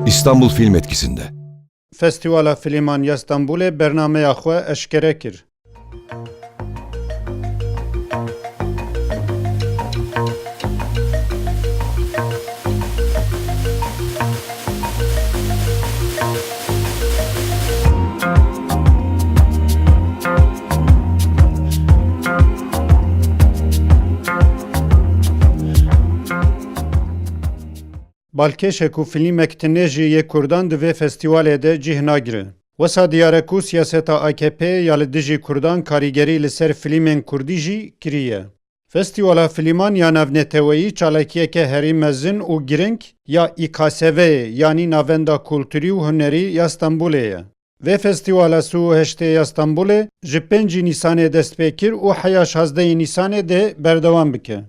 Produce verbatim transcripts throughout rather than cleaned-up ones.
İstanbul Film Etkisi'nde. Festîvala Fîlman ya Stenbolê bernameya xwe eşkere kir. Balkêş e ku fîlmek tune jî yê kurdan di vê festîwalê de cih nagire. Wisa diyar e ku siyaseta A K P'ê ya li dijî kurdan karîgerî li ser fîlmên kurdî jî kiriye. Festîwala Fîlman ya Navneteweyî çalakiyeke herî mezin û girîng ya İKSV'yê, yanî Navenda Kulturî û Hunerî ya Stenbolê ye. Vê festîwala sî û heştê ya Stenbolê ji pêncî Nîsanê dest pê kir û heya şazdehê Nîsanê dê berdewam bike.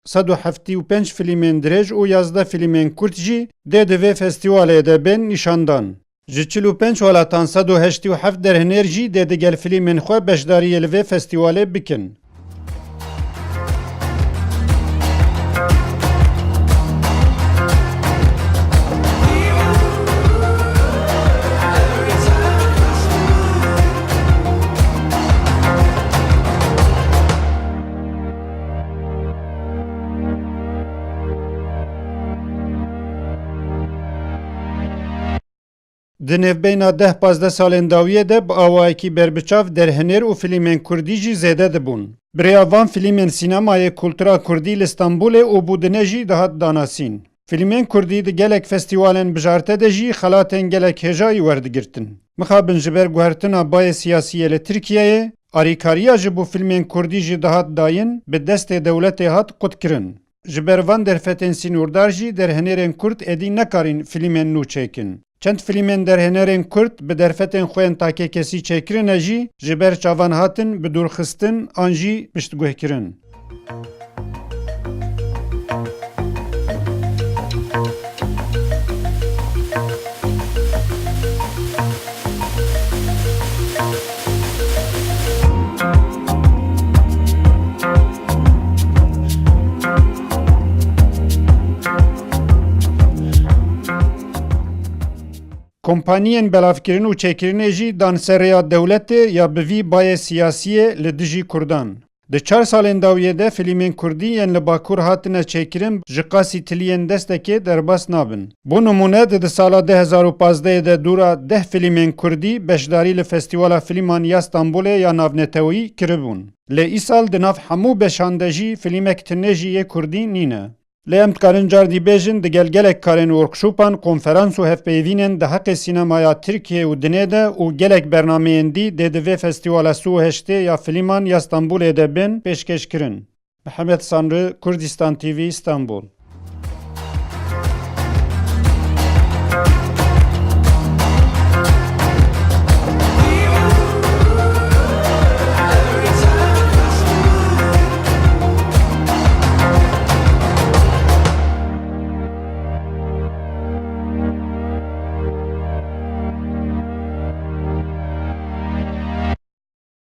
Sed û heftê û pênc fîlmên dirêj û yazdeh fîlmên kurt jî dê di vê festîwalê de bên nîşandan. Ji çil û pênc welatan sed û heştê û heft derhêner jî dê digel fîlmên xwe beşdariyê li vê festîwalê bikin. Di nêvbeyna deh pazdeh salên dawiyê de bi awayekî berbiçav derhêner û fîlmên kurdî jî zêde dibûn. Bi rêya van fîlmên sînemayê kultura kurdî li Stenbolê û Budine jî dihat danasîn. Fîlmên kurdî di gelek festîwalên bijarte de jî xelatên gelek hêjayî werdigirtin. Mixabin ji ber guhertina bayê siyasî yê li Tirkiyeyê, alîkariya ji bo fîlmên kurdî jî dihat dayîn, bi destê dewletê hat qutkirin. Ji ber van derfetên sînordar jî derhênerên kurd êdî nekarîn fîlmên nû çêkin. Çend fîlmên derhênerên kurd bi derfetên xwe yên takekesî çêkirine jî ji ber çavan hatin bidûrxistin an jî piştguhkirin. Kompaniyên belavkirin û çêkirinê jî dan ser rêya dewletê ya bi vî bayê siyasiyê li dijî kurdan. Di çar salên dawiyê de fîlmên kurdî yên li Bakur hatine çêkirin ji qasî tiliyên destekê derbas nabin. Bo nimûne, di, di sala du hezar û pazdehê de dûra deh fîlmên kurdî beşdarî li Festîwala Fîlman ya Stenbolê ya navneteweyî kiribûn. Lê îsal di nav hemû beşan de jî fîlmek tune jî yê kurdî nîne. Lê em dikarin car dî bêjin, digel gelek karên workshopan, konferans û hevpeyvînên di heqê sînemaya Tirkiyê û dinê de û gelek bernameyên dî dê di vê festîwala sî û heştê ya fîlman ya Stenbolê de bên pêşkêşkirin. Mihemed Sanrı, Kurdistan T V, Stenbol.